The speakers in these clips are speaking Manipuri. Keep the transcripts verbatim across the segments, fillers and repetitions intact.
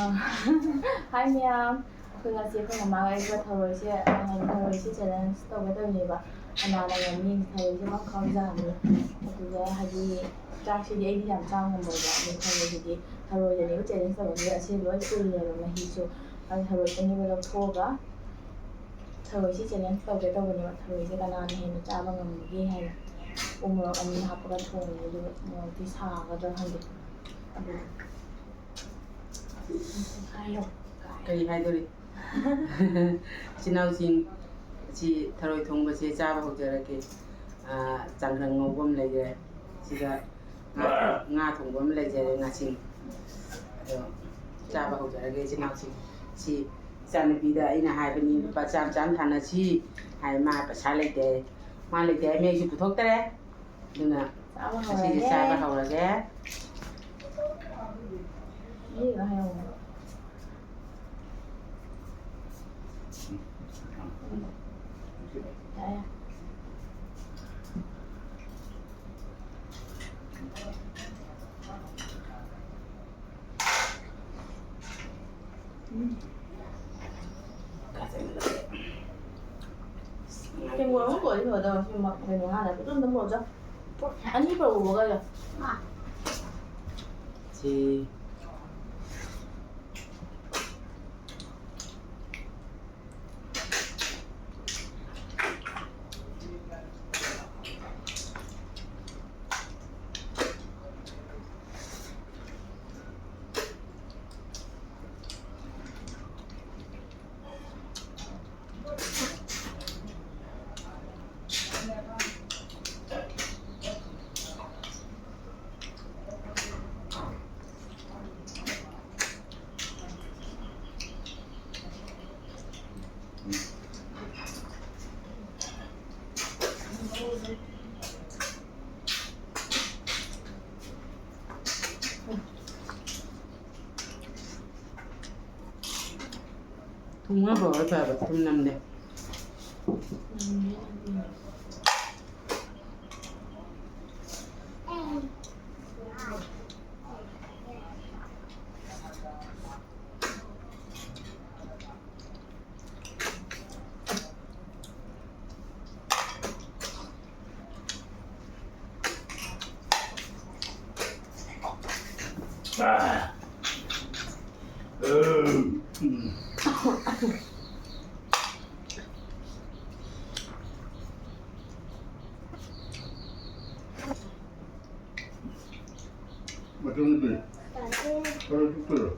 Hi ꯃꯌꯥꯝ, ꯑꯩꯈꯣꯏ ꯉꯁꯤ ꯑꯩꯈꯣꯏ ꯃꯃꯥꯒ ꯑꯩꯒ ꯊꯔꯣꯏꯁꯦ, ꯊꯔꯣꯏꯁꯦ challenge ꯇꯧꯒꯦ ꯇꯧꯔꯤꯅꯦꯕ꯫ ꯀꯅꯥꯅ ꯉꯝꯅꯤ? ꯊꯔꯣꯏꯁꯦ ꯄꯪ ꯈꯥꯎꯖꯕꯅꯤ꯫ ꯑꯗꯨꯒ ꯍꯥꯏꯗꯤ ꯆꯥꯛꯁꯤꯗꯤ ꯑꯩꯗꯤ ꯌꯥꯝ ꯆꯥ ꯉꯝꯃꯣꯏꯕ꯫ ꯑꯗꯨ ꯊꯔꯣꯏꯁꯤꯗꯤ, ꯊꯔꯣꯏꯗꯅꯦꯕ challenge ꯇꯧꯕꯁꯦ꯫ ꯑꯁꯤ ꯂꯣꯏ ꯄꯨꯜꯂꯦꯕ ꯃꯍꯤꯁꯨ꯫ ꯑꯗꯨ ꯊꯔꯣꯏ ꯑꯅꯤꯃꯛ ꯂꯧꯊꯣꯛꯑꯒ ꯊꯔꯣꯏꯁꯤ challenge ꯇꯧꯒꯦ ꯇꯧꯕꯅꯦꯕ꯫ ꯊꯔꯣꯏꯁꯦ ꯀꯅꯥꯅ ꯍꯦꯟꯅ ꯆꯥꯕ ꯉꯝꯒꯦ ꯍꯥꯏꯅ꯫ ꯎ ꯃꯣꯔꯣꯛ ꯑꯅꯤ ꯍꯥꯞꯄꯒ ꯊꯣꯡꯉꯦ꯫ ꯑꯗꯨꯒ ꯃꯣꯔꯣꯛꯇꯤ ꯁꯥꯒꯗ꯭ꯔꯥ ꯈꯪꯗꯦ꯫ ꯑꯗꯨ ꯍꯥꯏꯌꯣ꯫ ꯀꯔꯤ ꯍꯥꯏꯗꯣꯔꯤ? ꯏꯆꯤꯟ ꯏꯅꯥꯎꯁꯤꯡ, ꯁꯤ ꯊꯔꯣꯏ ꯊꯣꯡꯕꯁꯦ ꯆꯥꯕ ꯍꯧꯖꯔꯒꯦ꯫ ꯑꯥ, ꯆꯥꯡꯈꯪ ꯉꯧꯕ ꯑꯃ ꯂꯩꯔꯦ꯫ ꯁꯤꯗ ꯉꯥ, ꯉꯥ ꯊꯣꯡꯕ ꯑꯃ ꯂꯩꯖꯔꯦ, ꯉꯥꯁꯤꯡ꯫ ꯑꯗꯣ ꯆꯥꯕ ꯍꯧꯖꯔꯒꯦ, ꯏꯆꯤꯟ ꯏꯅꯥꯎꯁꯤꯡ꯫ ꯁꯤ ꯏꯆꯥꯅꯨꯄꯤꯗ ꯑꯩꯅ ꯍꯥꯏꯕꯅꯤ, "ꯂꯨꯄꯥ ꯆꯥꯝ ꯆꯥꯝ ꯊꯥꯅꯁꯤ" ꯍꯥꯏ꯫ ꯃꯥ ꯄꯩꯁꯥ ꯂꯩꯇꯦ꯫ ꯃꯥ ꯂꯩꯇꯦ ꯍꯥꯏ, ꯑꯩꯁꯨ ꯄꯨꯊꯣꯛꯇꯔꯦ꯫ ꯑꯗꯨꯅ ꯆꯥꯕ ꯉꯁꯤꯗꯤ ꯍꯧꯔꯒꯦ꯫ ꯆꯥꯕ ꯍꯧꯔꯒꯦ꯫ ꯃꯤꯒ ꯍꯥꯏꯍꯧꯕꯅꯦ꯫ ꯌꯥꯔꯦ꯫ ꯇꯦꯡꯀꯣꯠ ꯑꯃ ꯄꯨꯔꯛꯑꯗꯤ ꯐꯒꯗꯕ꯫ ꯁꯤ ꯃ-, ꯀꯩꯅꯣ ꯍꯥꯟꯅ ꯐꯖꯅ ꯑꯗꯨꯝ ꯄꯨꯔꯛꯑꯣ꯫ ꯑꯅꯤ ꯄꯨꯔꯛꯑꯣ ꯕꯣꯛꯀꯁꯦ꯫ ꯁꯤ꯫ ꯊꯨꯝ ꯈꯔ ꯐꯕ ꯐꯕ, ꯊꯨꯝ ꯅꯝꯗꯦ꯫ ꯎꯝ꯫ ꯃꯊꯪꯗꯤ ꯈꯔ ꯆꯨꯞꯇꯣꯏꯔꯣ?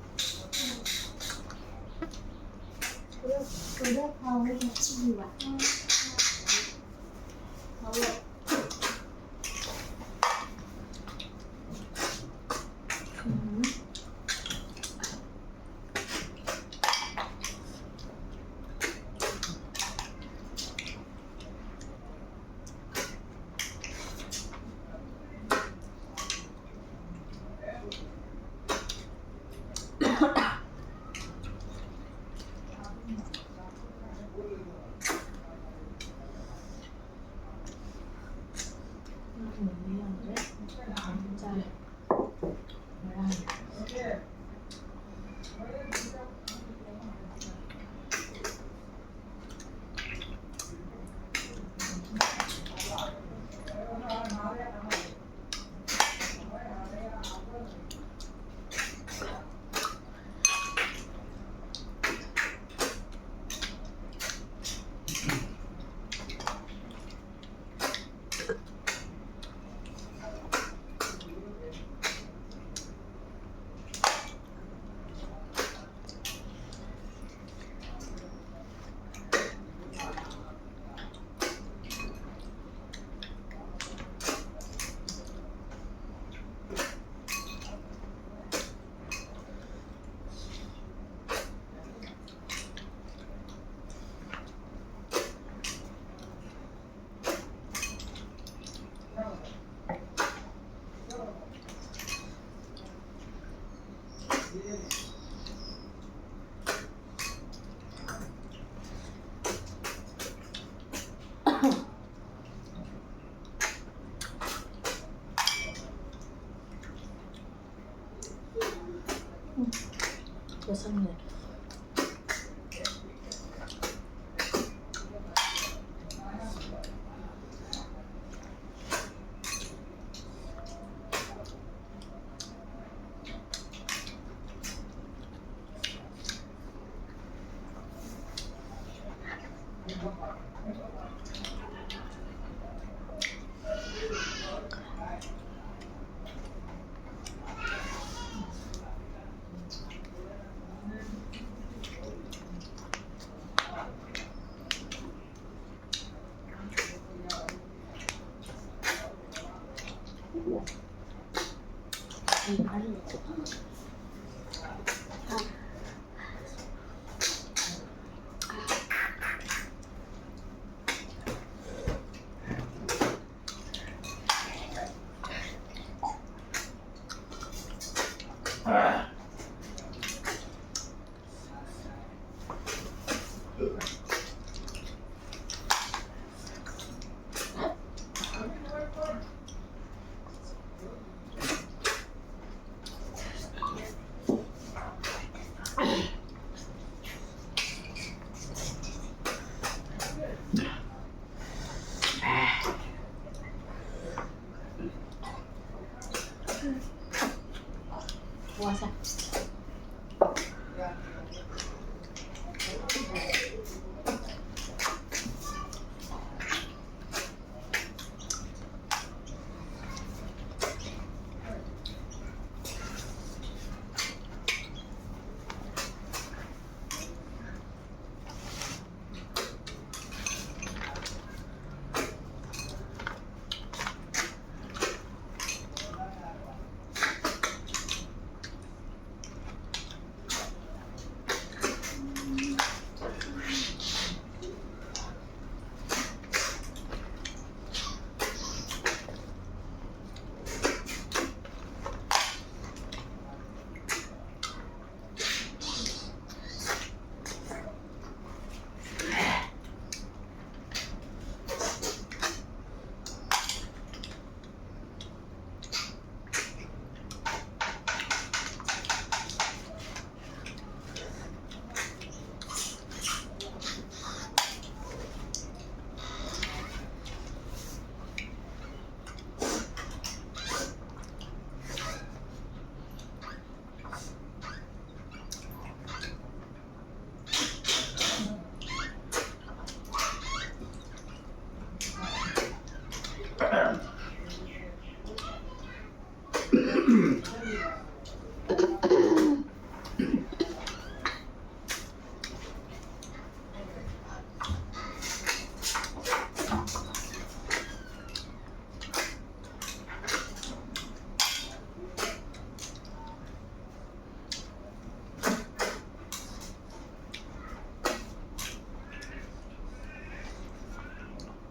ꯆꯥꯁꯟꯒꯦ꯫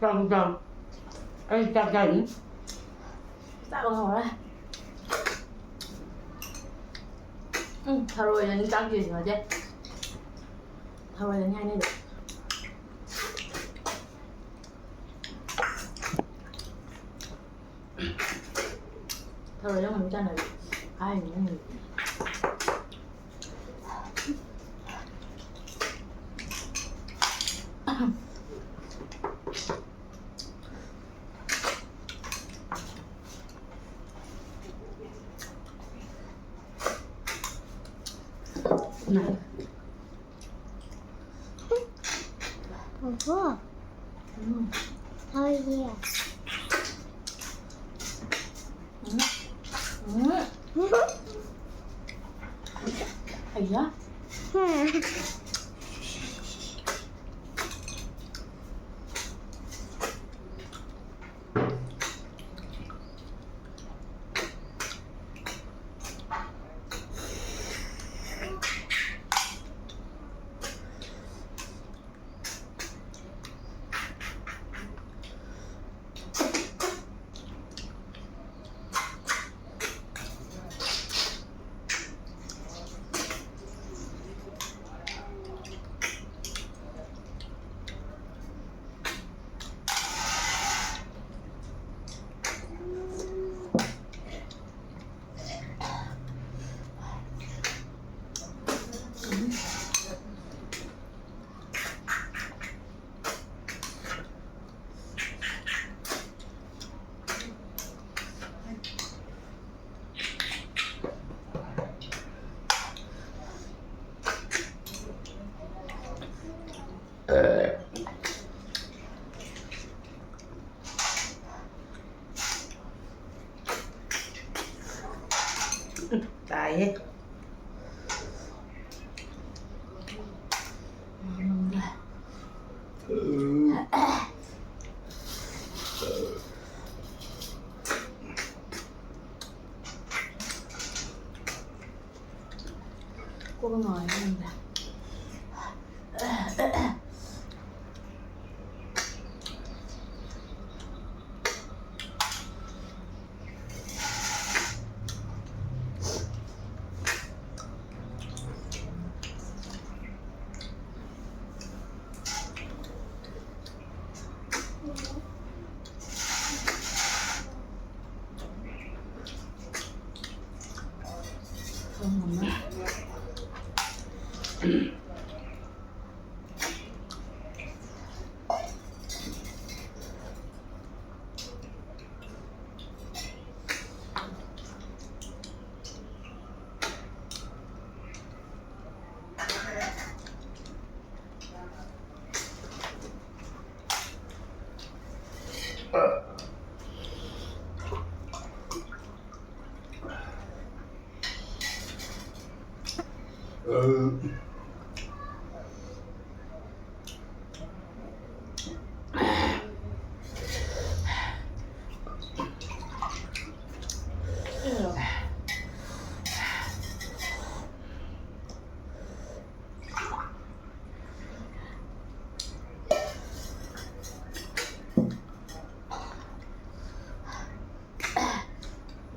ꯆꯥꯛ ꯆꯥꯛ ꯑꯩ ꯆꯥꯛ ꯆꯥꯅꯤ꯫ ꯆꯥꯕ ꯉꯝꯃꯔꯣꯏ꯫ ꯎꯝ, ꯊꯔꯣꯏꯗꯅꯤ ꯆꯥꯛ ꯆꯦꯁꯤꯟꯅꯗꯦ꯫ ꯊꯔꯣꯏꯗꯅꯤ ꯍꯥꯏꯅꯩꯗꯣ꯫ ꯊꯔꯣꯏꯗ ꯉꯝꯅ ꯆꯥꯟꯅꯕꯤ ꯍꯥꯏꯅꯤ꯫ Ого. 음. 아, 예. 음. 음. 아야? ꯇꯥꯏꯌꯦ꯫ ꯀꯣꯛ ꯉꯥꯎꯋꯦ ꯈꯪꯗꯦ꯫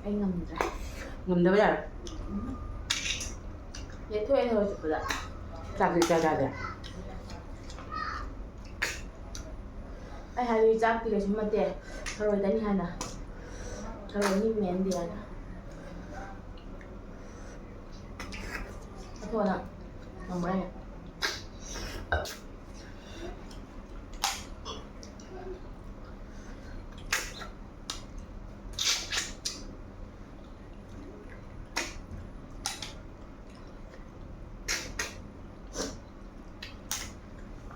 ꯑꯩ ꯉꯝꯗ꯭ꯔꯦ꯫ ꯉꯝꯗꯕ ꯌꯥꯔꯣꯏ꯫ ꯌꯩꯊꯣꯛꯑꯦ ꯊꯔꯣꯏ ꯆꯨꯞꯄꯗ꯫ ꯆꯥꯛꯇꯤ ꯆꯥ ꯆꯥꯗꯦ꯫ ꯑꯩ ꯍꯥꯏꯗꯤ ꯆꯥꯛꯇꯤ ꯀꯩꯁꯨ ꯅꯠꯇꯦ꯫ ꯊꯔꯣꯏꯗꯅꯤ ꯍꯥꯏꯅ꯫ ꯊꯔꯣꯏꯅꯤ ꯃꯦꯟꯗꯤ ꯍꯥꯏꯅ꯫ ꯆꯥꯊꯣꯛꯑꯣ ꯅꯪ꯫ ꯉꯝꯃꯣꯏ ꯑꯩꯅ꯫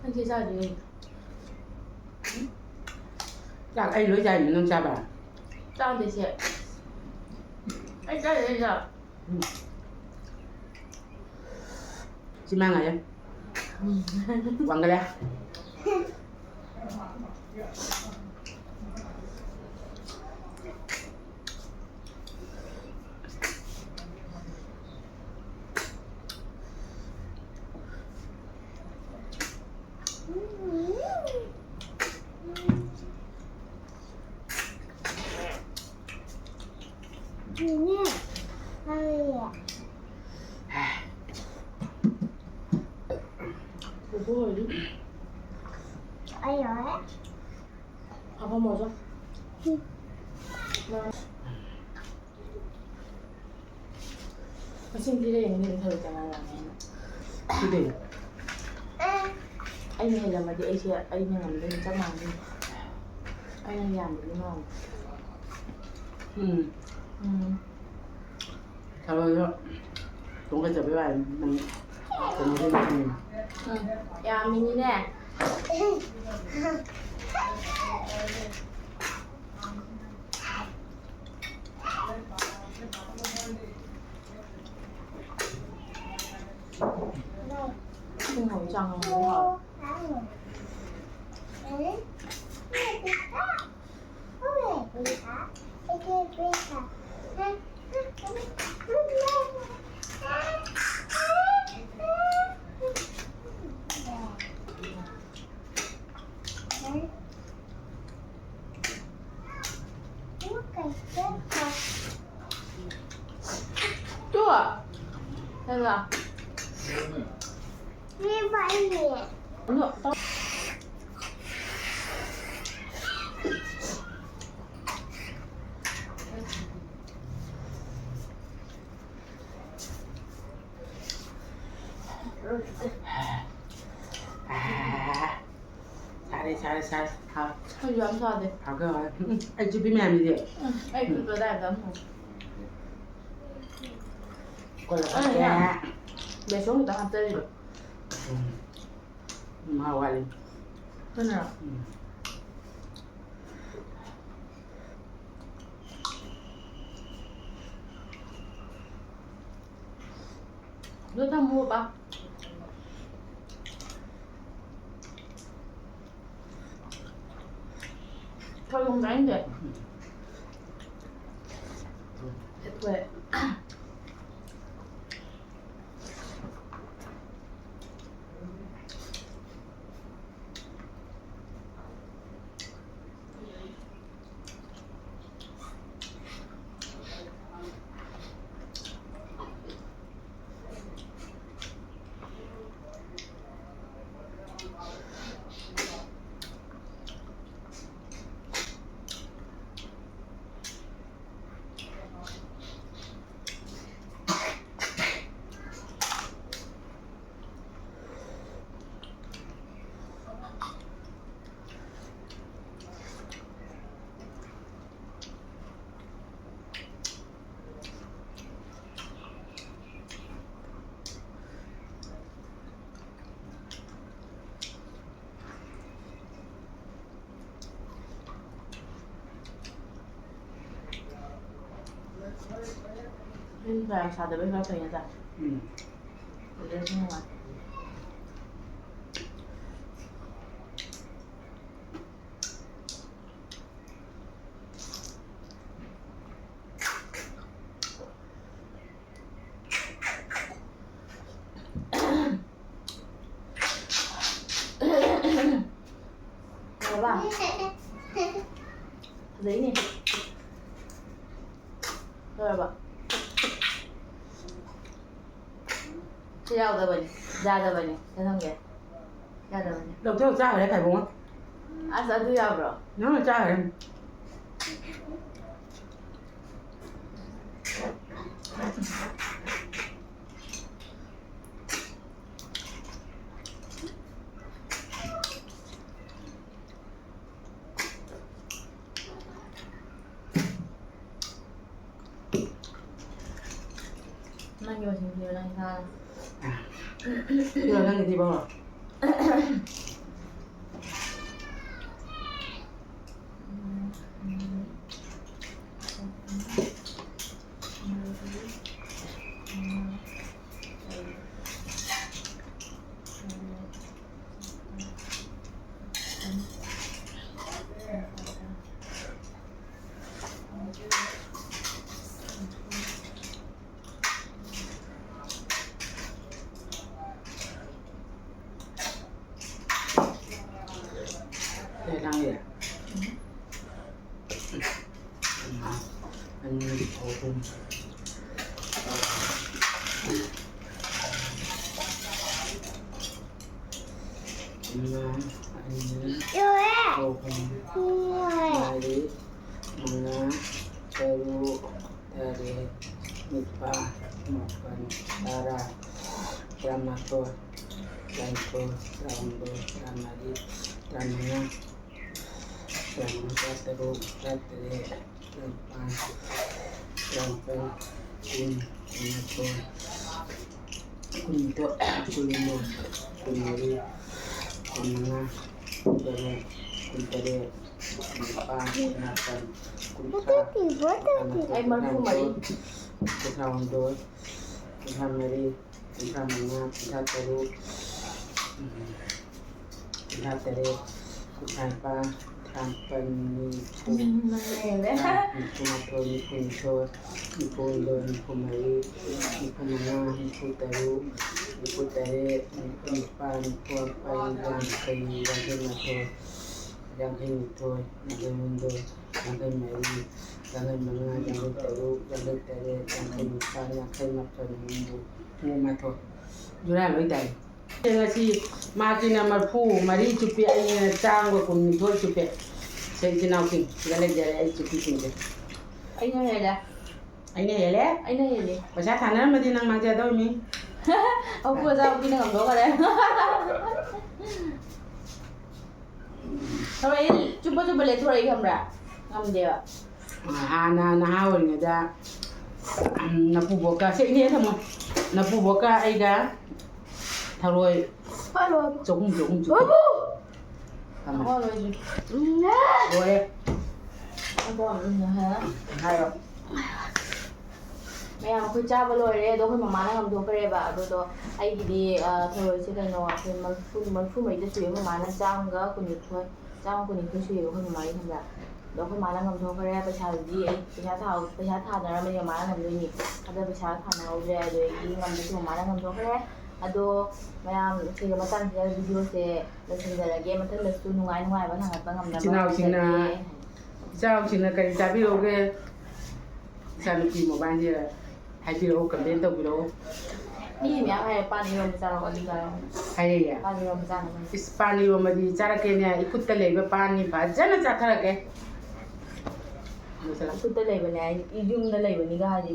ꯅꯪ ꯁꯤ ꯆꯥꯗ꯭ꯔꯤ ꯀꯩꯒꯤꯅꯣ? ꯆꯥꯛ ꯑꯩ ꯂꯣꯏ ꯆꯥꯏꯅꯦ, ꯅꯪ ꯆꯥꯕ? ꯆꯥꯗꯦ ꯁꯦ꯫ ꯑꯩ ꯆꯥꯗꯦ ꯆꯥꯛ꯫ ꯎꯝ꯫ ꯁꯤ ꯃꯥ ꯉꯥꯏꯔꯦ꯫ ꯎꯝ꯫ ꯋꯥꯡꯒꯂꯦ꯫ ꯃꯁꯤꯡ ꯊꯤꯔ ꯌꯦꯡꯉꯨꯅꯦ, ꯊꯔꯣꯏ ꯀꯅꯥ ꯌꯥꯝꯃꯦꯅ꯫ ꯁꯤꯗꯤ꯫ ꯑꯩꯅ ꯍꯦꯜꯂꯝꯃꯗꯤ ꯑꯩꯁꯦ, ꯑꯩꯅ ꯉꯝꯗꯣꯏꯅꯤ, ꯆꯞ ꯃꯥꯟꯅꯗꯣꯏꯅꯤ꯫ ꯑꯩꯅ ꯌꯥꯝꯕꯗꯤ ꯃꯥꯜꯂꯦ꯫ ꯎꯝ꯫ ꯎꯝ꯫ ꯊꯔꯣꯏꯗꯣ ꯊꯣꯡꯒꯠꯆꯕꯩ ꯋꯥꯅꯤ, ꯅꯪ ꯀꯩꯅꯣꯗꯤ ꯅꯪ ꯎꯝ꯫ ꯌꯥꯝꯃꯤꯅꯤꯅꯦ꯫ ꯎꯝ, ꯆꯥꯡ ꯌꯥꯝ ꯍꯥꯎꯋꯦ꯫ 또 와. 내가. 왜 빨리? 너, 너. 아, 아, ꯁꯥꯔꯦ, ꯁꯥꯔꯦ, ꯁꯥꯔꯦ꯫ ꯍꯥꯎ꯫ ꯑꯩꯁꯨ ꯌꯥꯝ ꯁꯥꯗꯦ꯫ ꯍꯥꯎꯒꯦ, ꯍꯥꯎꯒꯦ꯫ ꯎꯝ, ꯑꯩ ꯆꯨꯞꯄꯤ ꯃꯌꯥꯝꯁꯤꯗꯤ꯫ ꯎꯝ, ꯑꯩ ꯎꯝ꯫ ꯆꯨꯞꯄ ꯑꯗꯥꯏꯗ ꯑꯃꯨꯛ꯫ ꯀꯣꯜꯂ ꯑꯩꯅ ꯆꯠꯀꯦ꯫ ꯕꯦꯁꯣꯟ ꯈꯤꯇꯪ ꯍꯥꯞꯆꯔꯤꯕ꯫ ꯎꯝ꯫ ꯃꯍꯥꯎ ꯋꯥꯠꯂꯤ꯫ ꯑꯗꯨꯅ ꯎꯝ꯫ ꯑꯗꯨ ꯊꯝꯃꯣꯕ꯫ ꯊꯣꯏꯕꯨꯝ ꯆꯥꯅꯤꯡꯗꯦ꯫ ꯐꯦꯠ ꯊꯣꯛꯑꯦ꯫ ꯅꯨꯡꯁꯥ ꯌꯥꯝ ꯁꯥꯗꯕꯩ ꯈꯔ ꯐꯩ ꯅꯠꯇ꯭ꯔꯥ? ꯎꯝ꯫ ꯑꯗꯨꯗꯁꯨ ꯅꯨꯡꯉꯥꯏ꯫ ꯐꯖꯕ? ꯐꯖꯩꯅꯦ꯫ ꯂꯣꯏꯔꯕ? ꯁꯤ ꯌꯥꯎꯗꯕꯅꯤ, ꯌꯥꯗꯕꯅꯤ꯫ ꯁꯤ ꯊꯝꯒꯦ꯫ ꯌꯥꯗꯕꯅꯤ꯫ ꯂꯧꯊꯣꯛ ꯆꯥꯈ꯭ꯔꯦ ꯈꯥꯏꯕꯣꯡ꯫ ꯑꯁ, ꯑꯗꯨ ꯌꯥꯕ꯭ꯔꯣ? ꯅꯪꯅ ꯆꯥꯈ꯭ꯔꯦ꯫ ꯅꯪꯒꯤ ꯃꯁꯤꯡ ꯊꯤꯌꯣ, ꯅꯪ ꯏꯁꯥꯅ꯫ ꯁꯤꯔꯣ ꯅꯪꯒꯤ ꯊꯤꯕ ꯍꯧꯔꯣ꯫ ꯀꯩ ꯂꯥꯡꯉꯤꯔ? ꯑꯃ, ꯑꯅꯤ, ꯑꯍꯨꯝ꯫ ꯑꯃ, ꯑꯅꯤ, ꯂꯣꯏꯔꯦ꯫ ꯑꯍꯨꯝ, ꯂꯣꯏꯔꯦ꯫ ꯃꯔꯤ, ꯃꯉꯥ, ꯇꯔꯨꯛ, ꯇꯔꯦꯠ, ꯅꯤꯄꯥꯜ, ꯃꯥꯄꯜ, ꯇꯔꯥ, ꯇꯔꯥꯃꯥꯊꯣꯏ, ꯇꯔꯥꯅꯤꯊꯣꯏ, ꯇꯔꯥꯍꯨꯝꯗꯣꯏ, ꯇꯔꯥꯃꯔꯤ, ꯇꯔꯥꯃꯉꯥ, ꯇꯔꯥꯃꯉꯥ, ꯇꯔꯥꯇꯔꯨꯛ, ꯇꯔꯥꯇꯔꯦꯠ, ꯇꯔꯥꯅꯤꯄꯥꯜ, ꯇꯔꯥꯃꯥꯄꯜ, ꯀꯨꯟ, ꯀꯨꯟꯃꯥꯊꯣꯏ, ꯀꯨꯟꯅꯤꯊꯣꯏ, ꯀꯨꯟꯍꯨꯝꯗꯣꯏ, ꯀꯨꯟꯃꯔꯤ, ꯀꯨꯟꯃꯉꯥ, ꯀꯨꯟꯇꯔꯨꯛ, ꯀꯨꯟꯇꯔꯦꯠ, ꯀꯨꯟꯅꯤꯄꯥꯜ, ꯀꯨꯟꯃꯥꯄꯜ, ꯀꯨꯟꯊ꯭ꯔꯥ, ꯑꯩ ꯃꯔꯐꯨ ꯃꯔꯤ꯫ ꯀꯨꯟꯊ꯭ꯔꯥ ꯍꯨꯝꯗꯣꯏ, ꯀꯨꯟꯊ꯭ꯔꯥ ꯃꯔꯤ, ꯀꯨꯟꯊ꯭ꯔꯥ ꯃꯉꯥ, ꯀꯨꯟꯊ꯭ꯔꯥ ꯇꯔꯨꯛ, ꯎꯝ, ꯀꯨꯟꯊ꯭ꯔꯥ ꯇꯔꯦꯠ, ꯀꯨꯟꯊ꯭ꯔꯥ ꯅꯤꯄꯥꯟ, ꯀꯨꯟꯊ꯭ꯔꯥ ꯃꯥꯄꯟ, ꯅꯤꯐꯨ, ꯎꯝ, ꯅꯪ ꯍꯦꯜꯂꯦ꯫ ꯅꯤꯐꯨ ꯃꯥꯊꯣꯏ, ꯅꯤꯐꯨ ꯅꯤꯊꯣꯏ, ꯅꯤꯐꯨ ꯍꯨꯝꯗꯣꯏ, ꯅꯤꯐꯨ ꯃꯔꯤ, ꯅꯤꯐꯨ ꯃꯉꯥ, ꯅꯤꯐꯨ ꯇꯔꯨꯛ, ꯅꯤꯐꯨ ꯇꯔꯦꯠ, ꯅꯤꯐꯨ ꯅꯤꯄꯥꯟ, ꯅꯤꯐꯨ ꯃꯥꯄꯟ, ꯌꯥꯡꯈꯩ, ꯌꯥꯡꯈꯩ ꯃꯥꯊꯣꯏ, ꯌꯥꯡꯈꯩ ꯅꯤꯊꯣꯏ, ꯌꯥꯡꯈꯩ ꯍꯨꯝꯗꯣꯏ, ꯌꯥꯡꯈꯩ ꯃꯔꯤ, ꯌꯥꯡꯈꯩ ꯃꯉꯥ, ꯌꯥꯡꯈꯩ ꯇꯔꯨꯛ, ꯌꯥꯡꯈꯩ ꯇꯔꯦꯠ, ꯌꯥꯡꯈꯩ ꯅꯤꯄꯥꯟ, ꯌꯥꯡꯈꯩ ꯃꯥꯄꯟ, ꯍꯨꯝꯐꯨ, ꯍꯨꯝꯐꯨ ꯃꯥꯊꯣꯏ꯫ ꯖꯨꯔꯥ ꯂꯣꯏ ꯇꯥꯏ꯫ ꯉꯁꯤ ꯃꯥꯒꯤꯅ ꯃꯔꯐꯨ ꯃꯔꯤ ꯆꯨꯞꯄꯤ, ꯑꯩꯅ ꯆꯥꯝꯃꯒ ꯀꯨꯟꯅꯤꯊꯣꯏ ꯆꯨꯞꯄꯤ꯫ ꯁꯦ, ꯏꯆꯤꯟ ꯏꯅꯥꯎꯁꯤꯡ ꯁꯤꯗ ꯂꯩꯖꯔꯦ, ꯑꯩ ꯆꯨꯞꯄꯤꯁꯤꯡꯁꯦ꯫ ꯑꯩꯅ ꯍꯦꯜꯂꯦ꯫ ꯑꯩꯅ ꯍꯦꯜꯂꯦ? ꯑꯩꯅ ꯍꯦꯜꯂꯦ꯫ ꯄꯩꯁꯥ ꯊꯥꯅꯔꯝꯃꯗꯤ ꯅꯪ ꯃꯥꯡꯖꯗꯧꯔꯤꯃꯤ꯫ ꯑꯧ, ꯑꯣꯖꯥ ꯎꯀꯤꯅ ꯉꯝꯗꯧ ꯃꯥꯜꯂꯦ꯫ ꯊꯔꯣꯏ ꯆꯨꯞꯄ ꯆꯨꯞꯄ ꯂꯦꯟꯊꯣꯔꯛꯏ ꯈꯪꯕ꯭ꯔꯥ? ꯉꯝꯗꯦꯕ꯫ ꯍꯥꯟꯅ ꯅꯍꯥ ꯑꯣꯏꯔꯤꯉꯩꯗ, ꯎꯝ, ꯅꯄꯨꯕꯣꯛꯀ, ꯁꯦ, ꯏꯅꯦ ꯊꯝꯃꯣ꯫ ꯅꯄꯨꯕꯣꯛꯀ ꯑꯩꯒ ꯊꯔꯣꯏ ꯍꯜꯂꯣ꯫ ꯆꯍꯨꯝ, ꯆꯍꯨꯝ ꯆꯨꯞꯄꯤ꯫ ꯕꯥꯕꯨ! ꯊꯝꯃꯣ꯫ ꯍꯣꯏ, ꯂꯣꯏꯗ꯭ꯔꯤ꯫ ꯎꯝ, ꯂꯣꯏꯔꯦ꯫ ꯑꯗꯣ, ꯎꯝ, ꯍꯥꯏꯔꯣ꯫ ꯃꯌꯥꯝ ꯑꯩꯈꯣꯏ ꯆꯥꯕ ꯂꯣꯏꯔꯦ, ꯑꯗꯣ ꯑꯩꯈꯣꯏ ꯃꯃꯥꯅ ꯉꯝꯊꯣꯛꯈ꯭ꯔꯦꯕ꯫ ꯑꯗꯨꯗꯣ ꯑꯩꯒꯤꯗꯤ, ꯑ, ꯊꯔꯣꯏꯁꯦ ꯀꯩꯅꯣ, ꯑꯩꯈꯣꯏ ꯃꯔꯐꯨ, ꯃꯔꯐꯨ ꯃꯔꯤꯗ ꯁꯨꯏ꯫ ꯑꯩꯈꯣꯏ ꯃꯥꯅ ꯆꯥꯝꯃꯒ ꯀꯨꯟꯅꯤꯊꯣꯏ, ꯆꯥꯝꯃ ꯀꯨꯟꯅꯤꯊꯣꯏ ꯁꯨꯏ ꯑꯩꯈꯣꯏ ꯃꯃꯥꯒꯤ ꯈꯪꯕ꯭ꯔꯥ? ꯑꯗꯣ ꯑꯩꯈꯣꯏ ꯃꯥꯅ ꯉꯝꯊꯣꯛꯈ꯭ꯔꯦ꯫ ꯄꯩꯁꯥꯗꯨꯗꯤ ꯑꯩ ꯄꯩꯁꯥ ꯊꯥ-, ꯄꯩꯁꯥ ꯊꯥꯅꯔꯝꯕꯅꯤ ꯃꯃꯥꯅ ꯉꯝꯗꯣꯏꯅꯤ꯫ ꯑꯗꯣ ꯄꯩꯁꯥ ꯊꯥꯅꯍꯧꯗ꯭ꯔꯦ, ꯑꯗꯨꯗꯒꯤ ꯉꯝꯕꯁꯨ ꯃꯃꯥꯅ ꯉꯝꯊꯣꯛꯈ꯭ꯔꯦ꯫ ꯑꯗꯣ ꯃꯌꯥꯝ ꯁꯤꯒ ꯃꯇꯥꯡꯁꯤꯗ ꯚꯤꯗꯤꯑꯣꯁꯦ ꯂꯣꯏꯁꯤꯟꯖꯔꯒꯦ꯫ ꯃꯊꯪꯗꯁꯨ ꯅꯨꯡꯉꯥꯏ ꯅꯨꯡꯉꯥꯏꯕ ꯁꯥꯡꯒꯠꯄ ꯉꯝꯅꯕ ꯏꯆꯤꯟ ꯏꯅꯥꯎꯁꯤꯡꯅ ꯍꯣꯠꯅꯖꯔꯒꯦ꯫ ꯏꯆꯥꯁꯤꯡꯅ ꯀꯔꯤ ꯆꯥꯕꯤꯔꯛꯎꯒꯦ? ꯏꯆꯥꯅꯨꯄꯤ ꯃꯕꯥꯅꯤꯁꯦ ꯍꯥꯏꯕꯤꯔꯛꯎ, ꯀꯝꯄ꯭ꯂꯦꯟ ꯇꯧꯕꯤꯔꯛꯎ꯫ ꯃꯤ ꯃꯌꯥꯝ ꯍꯥꯏꯔꯦ, ꯄꯥꯟ ꯏꯔꯣꯝꯕ ꯆꯥꯔꯛꯑꯣ, ꯑꯗꯨ ꯆꯥꯔꯛꯑꯣ꯫ ꯍꯥꯏꯔꯛꯑꯦ? ꯄꯥꯟ ꯏꯔꯣꯝꯕ ꯆꯥꯅꯕ꯫ ꯏꯁ, ꯄꯥꯟ ꯏꯔꯣꯝꯕꯗꯤ ꯆꯥꯔꯛꯀꯦꯅꯦ, ꯏꯈꯨꯠꯇ ꯂꯩꯕ ꯄꯥꯟꯅꯤ, ꯐꯖꯅ ꯆꯥꯊꯔꯛꯀꯦ꯫ ꯂꯣꯏꯁꯤꯜꯂꯛ-꯫ ꯏꯈꯨꯠꯇ ꯂꯩꯕꯅꯦ ꯍꯥꯏꯗꯤ, ꯌꯨꯝꯗ ꯂꯩꯕꯅꯤꯒ ꯍꯥꯏꯗꯤ꯫